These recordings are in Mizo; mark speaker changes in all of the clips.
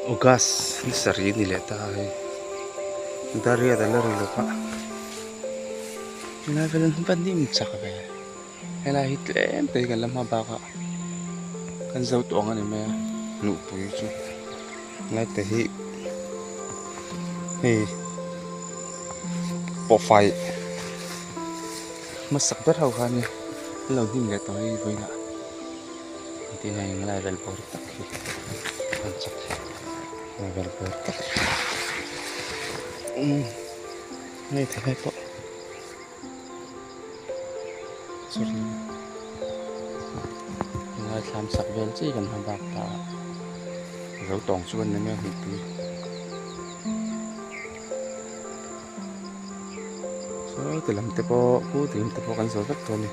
Speaker 1: August ni sarih a ni leh ta a hei dariat a la ri lo va helai vel hi va hnim chak ve helai hi tlem te hi kan la hma bak a kan zo tawh ang a ni mai a luhpui chu helai te hi hei pawhfai hmasak ber ho kha a nia an lo hnim leh tawh hei vawiinah. Tin hei lai vel bawr tak hi an chak lai vel bawr tak umm hei ti lai pawh sorry lai thlam sak vel chi kan hma bak ta a zo tawng chu an ni mai a hmuhpui saw ti lam te pawh khu ti lam te pawh kan zo vek tawh a ni.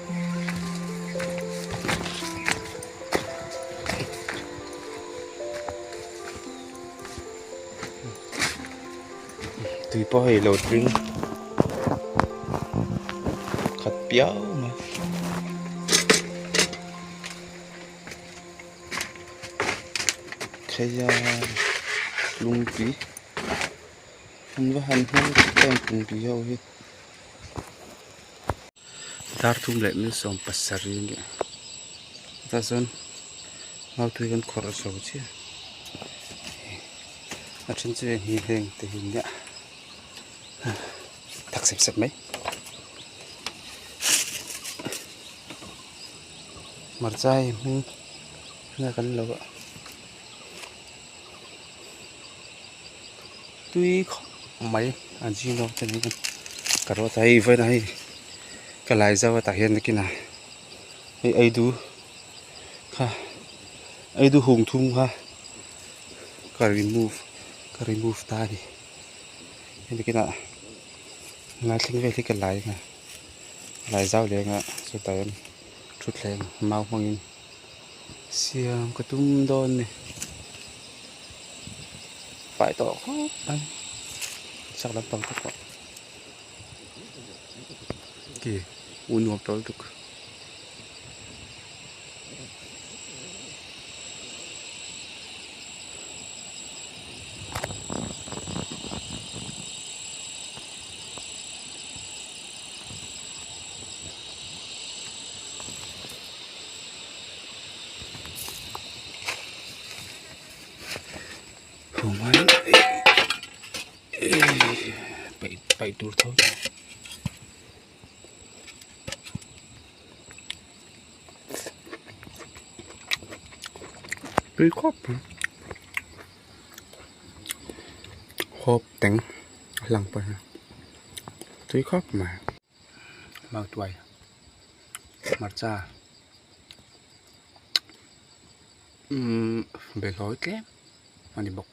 Speaker 1: Tui pawh hei lo tling khat piau mai. Kheia lungpui. An va han hmang tak em pumpi ho hi dar thum leh mil sawm pasarih a nia tah chuan mautui kan khawrh zo chiah a then chu heng hi heng te hi nia thak sep sep mai hmarcha hei hming nge kan lo a. Tui khawp mai a zing te ni ka rawt a hei vawiin ah hei ka lai zauh a tah hian nakinah hei ei du kha ei du hung thum kha ka remove ka remove ta a ni hei nakinah lai thleng vel hi ka lai anga lai zau leh anga chutah hian thutthleng mau hmangin siam ka tum dawn a ni. Fai tawh khawp mai chak lampang te pawh ki u nuam tawh lutuk. Paih tur tho tui khawp mai hawp teng a lang pawh hian tui khawp mai mautuai hmarcha umm belawi tlem a ni bawk.